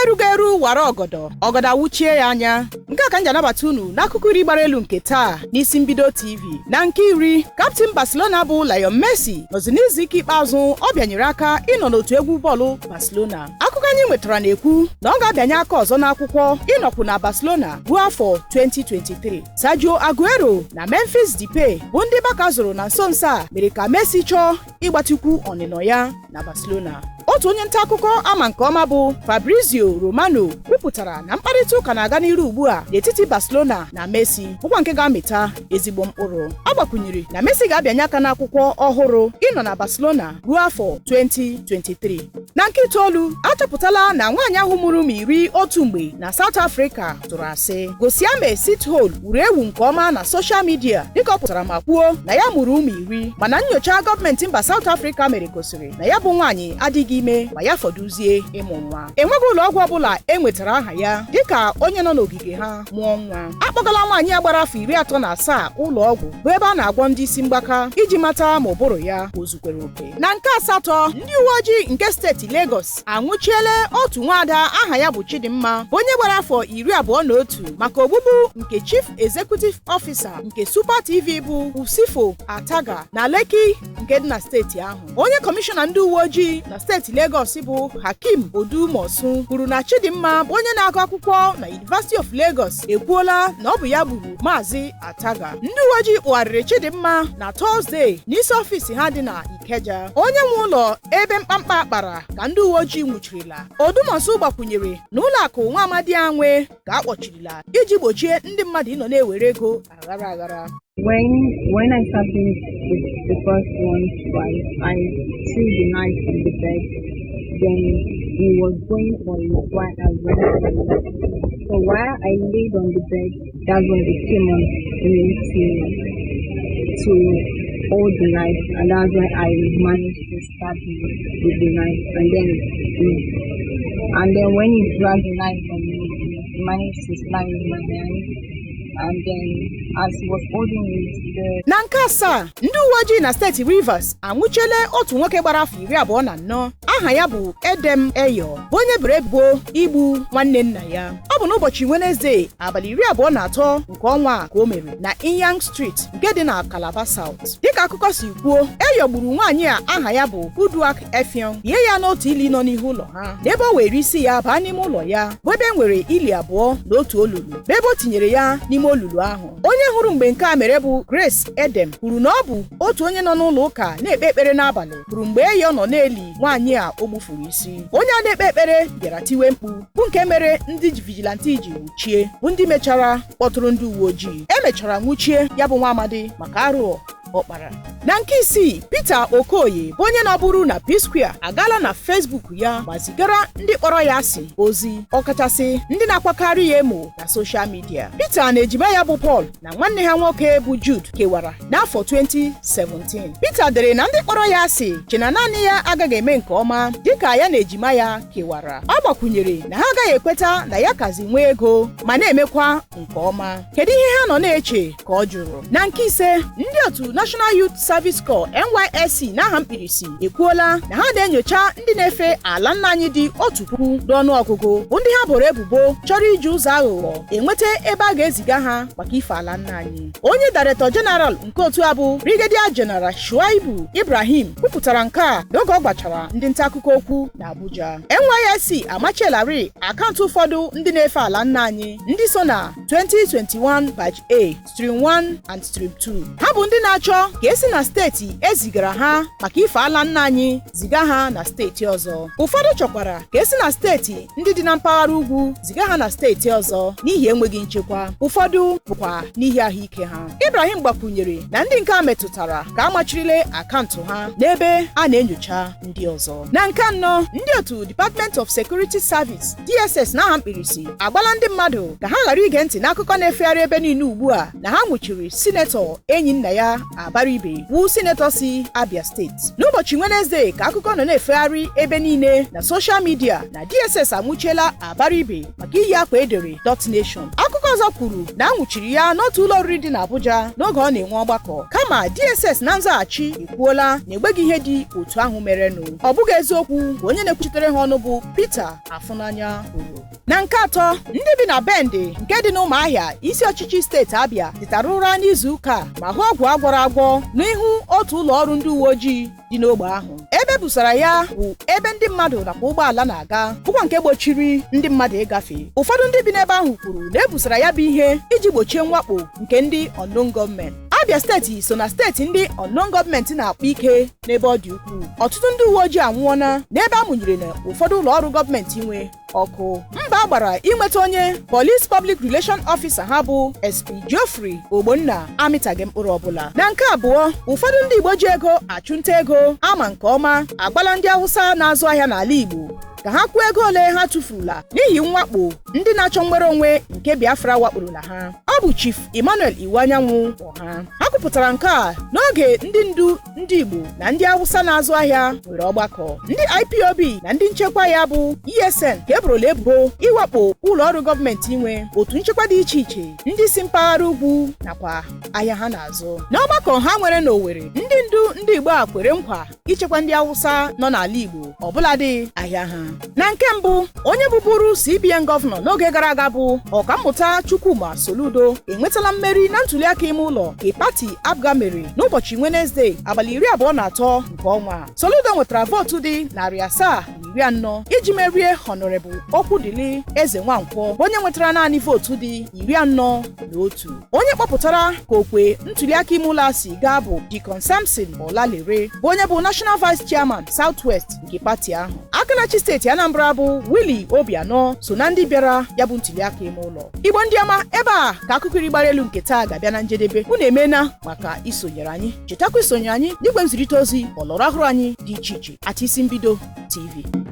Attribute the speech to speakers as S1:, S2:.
S1: Erugo eru wara ọgọdọ, ọgọdọ awụchie ya anya. Nke a ka m ji anabata unu n'akụkọ 10 gbara elu nke taa n'isi mbido TV. Na nke 10, kaptịn Barcelona bụ Lionel Messi nọzi n'izu ike ikpeazụ ọ bịanyere aka ịnọ n'otu egwu bọọlụ Barcelona. Akụkọ anyị nwetara na-ekwu na ọ ga-abịanye aka ọzọ n'akwụkwọ ịnọkwu na Barcelona ruo afọ 2023. Sergio Aguero na Memphis Depay bụ ndị Barca zụrụ na nso nso a mere ka Messi chọọ ịgbatikwu ọnịnọ ya na Barcelona. Otu onye nta akụkọ ama nke ọma bụ Fabrizio Romano kwupụtara na mkparịta ụka na-aga n'iru ugbu a n'etiti Barcelona na Messi, bụkwa nke ga-amịta ezigbo mkpụrụ. Ọ gbakwunyere na Messi ga-abịanye aka n'akwụkwọ ọhụrụ ịnọ na Barcelona ruo afọ 2023. Na nke 9, achọpụtala na nwaanyị ahụ mụrụ ụmụ 10 otu mgbe na South Africa tụrụ asị. Gosiame Sithole wuru ewu nke ọma na social media dịka ọ pụtara ma kwuo na ya mụrụ ụmụ 10, mana nyocha gọọmenti mba South Africa mere gosiri na ya bụ nwaanyị adịghị ime ma ya fọdụzie ịmụ nwa. Enweghị ụlọ ọgwụ ọbụla e nwetara aha ya dịka onye nọ n'ogige ha mụọ nwa. Akpọgala nwaanyị a gbara afọ 37 ụlọ ọgwụ bụ ebe a na-agwọ ndị isi mgbaka iji mata ma ụbụrụ ya o zukwere oke. Na nke 8, ndị uwe ojii nke steeti Lagos anwụchiela otu nwaada aha ya bụ Chidimma, bụ onye gbara afọ 21, maka ogbugbu nke Chief Executive Officer nke Super TV bụ Usifo Ataga na Lekki nke dị na steeti ahụ. Onye kọmishọna ndị uwe ojii na steeti Lagos bụ Hakeem Odumosu kwuru na Chidimma, bụ onye na-agụ akwụkwọ na University of Lagos, ekwuola na ọ bụ ya gburu Maazị Ataga. Ndị uwe ojii kpụgharịrị Chidimma na Tọzdee n'isi ọfịs ha dị na Ikeja. Onye nwe ụlọ ebe mkpamkpa kpara ka ndị uwe ojii nwụchirila. Odumosu gbakwunyere na ụlọ akụ nwa amadi a nwe ka a kpọchirila iji gbochie ndị mmadụ ịnọ na-ewere ego aghara aghara.
S2: When I stabbed him with the first one twice, I threw the knife on the bed. Then he was going for it while I went for it. So while I laid on the bed, that's when they came on me to hold the knife, and that's when I managed to stab him with the knife. And then when he dragged the knife from me, he managed to slice my hand. And then as he was holding it, the
S1: Na nke 7, ndị uwe ojii na steeti Rivers anwụchiela otu nwoke gbara afọ 24 aha ya bụ Edem Eyo, bụ onye boro ebubo igbu nwanne nna ya. Ọ bụ n'ụbọchị Wenezdee, abalị 23 nke ọnwa a ka o mere na Inyang Street nke dị na Calabar South. Dịka akụkọ si kwuo, Eyo gburu nwaanyị a aha ya bụ Uduak Effiong, lie ya n'otu ili nọ n'ihu ụlọ ha, n'ebe o were isi ya baa n'ime ụlọ ya, bụ ebe e nwere ili abụọ na otu olulu, bụ ebe o tinyere ya n'ime olulu ahụ. Onye hụrụ mgbe nke a mere bụ Grace Edem kwuru na ọ bụ otu onye nọ n'ụlọ ụka na-ekpe ekpere n'abalị kwuru mgbe Eyo nọ na-eli nwaanyị a o gbufuru isi. Onye a na-ekpe ekpere bịara tiwe mkpu, bụ nke mere ndị vigilante ji nwụchie, bụ ndị mechara kpọtụrụ ndị uwe ojii. Emechara nwụchie ya bụ nwa amadi maka arụ ọ kpara. Na nke 6, Peter Okoye, bụ onye nọbụrụ na P-Square, agaala na Facebook ya ma zigara ndị kpọrọ ya asị ozi, ọkachasị ndị na-akwakarị ya emo na social media. Peter na ejima ya bụ Paul na nwanne ha nwoke bụ Jude kewara n'afọ 2017. Peter dere na ndị kpọrọ ya asị che na naanị ya agaghị eme nke ọma dịka ya na ejima ya kewara. Ọ gbakwunyere na ha agaghị ekweta na ya kazi nwee ego ma na-emekwa nke ọma. Kedu ihe ha nọ na-eche, ka ọ jụrụ. Na nke 5, ndị otu National Youth Service Corps, NYSC n'aha mkpirisi, ekwuola na ha na-enyocha ndị na-efe ala nna anyị dị 1000 n'ọnụọgụgụ, bụ ndị ha boro ebubo chọrọ iji ụzọ aghụghọ enweta ebe a ga-eziga ha maka ife ala nna anyị. Onye Director General nke otu a bụ Brigadier General Shuaibu Ibrahim kwupụtara nke a n'oge ọ gbachara ndị nta akụkọ okwu na Abuja. NYSC amachielarị akaụntụ ụfọdụ ndị na-efe ala nna anyị, ndị so na 2021 Batch A, Stream 1 and Stream 2. Ha bụ ndị na-achọ ka esi na steeti ezigara ha maka ife ala nna anyị ziga ha na steeti ọzọ. Ụfọdụ chọkwara ka esi na steeti ndị dị na mpaghara ugwu ziga ha na steeti ọzọ n'ihi enweghị nchekwa, ụfọdụ bụkwa n'ihi ahụike ha. Ibrahim gbakwunyere na ndị nke a metụtara ka a machirile akaụntụ ha n'ebe a na-enyocha ndị ọzọ. Na nke 4, ndị otu Department of Security Service, DSS n'aha mkpirisi, agbala ndị mmadụ ka ha ghara ige ntị n'akụkọ na-efegharị ebe niile ugbu a na ha nwụchiri Sinetọ Enyinnaya Abaribe, bụ sinetọ si Abia Steeti. N'ụbọchị Wenezdee ka akụkọ nọ na-efegharị ebe niile na social media na DSS anwụchiela Abaribe maka iyi akwa edere dot nation. Akụkọ Ọzọ kwuru na a nwụchiri ya n'otu ụlọ oriri dị n'Abuja n'oge ọ na-enwe ọgbakọ. Kama DSS na nzaghachi ekwuola na enweghị ihe dị otu ahụ merenụ. Ọ bụghị eziokwu, ka onye na-ekwuchitere ha ọnụ bụ Peter Afunanya kwuru. Na nke atọ, ndị bi na Bende nke dị n'Ụmụahịa, isi ọchịchị steeti Abịa, tetara ụra n'izu ụka a ma hụ ọgwụ agwọrọ agwọ n'ihu otu ụlọ ọrụ ndị uwe ojii dị n'ogbe ahụ. Ebe busara ya bụ ebe ndị mmadụ nakwa ụgbọala na-aga, bụkwa nke gbochiri ndị mmadụ ịgafe. Ụfọdụ ndị bi n'ebe ahụ kwuru na ebusara ya bụ ihe iji gbochie mwakpo nke ndị unknown gunmen. Abia Steeti so na steeti ndị unknown gunmen na-akpa ike n'ebe ọ dị ukwuu. Ọtụtụ ndị uwe ojii anwụọna n'ebe a mụnyere na ụfọdụ ụlọ ọrụ gọọmenti nwe ọkụ. Mba a gbara inweta onye Police Public Relation Officer ha bụ SP Geoffrey Ogbonna amịtaghị mkpụrụ ọbụla. Na nke abụọ, ụfọdụ ndị Igbo ji ego achụnta ego ama nke ọma agbala ndị Awụsa na-azụ ahịa n'ala Igbo ka ha kwụọ ego ole ha tụfurula n'ihi mwakpo ndị na-achọ nnwere onwe nke Biafra wakporola ha. Ọ bụ Chief Emmanuel Iwuanyanwu kpọ ha. Ha kwupụtara nke a n'oge ndị ndu ndị Igbo na ndị Awụsa na-azụ ahịa nwere ọgbakọ. Ndị IPOB na ndị nchekwa ya bụ ESN ka eborola ebubo ịwakpo ụlọ ọrụ gọọmenti nwe otu nchekwa dị iche iche ndị si mpaghara ugwu nakwa ahịa ha na-azụ. N'ọgbakọ ha nwere n'Owerri, ndị ndu ndị Igbo a kwere nkwa ichekwa ndị Awụsa nọ n'ala Igbo, ọbụladị ahịa ha. Na nke mbụ, onye bụburu CBN gọvanọ n'oge gara aga bụ Ọkammụta Chukwuma Soludo enwetala mmeri na ntuliaka ime ụlọ nke pati APGA mere n'ụbọchị Wenezdee, abalị 23 nke ọnwa. Soludo nwetara vootu dị 740 iji merie Honorable Okwudili Eze Nwankwọ, onye nwetara naanị vootu dị 41. Onye kpọpụtara ka okwe ntuliaka ime ụlọ a si gaa bụ Deacon Samson Olalere, bụ onye bụ National Vice Chairman South-West nke pati ahụ. Aka na-achị steeti Anambra bụ Willie Obianọ so na ndị bịara ya bụ ntuliaka ime ụlọ. Igbo ndị ọma, ebe a ka akụkọ iri gbara elu nke taa ga-abịa na njedebe. Unu emeela maka isonyere anyị. Chetakwa isonye anyị n'igwe nzirịta ozi ọlọrọ ọhụrụ anyị dị iche iche at Isi Mbido TV.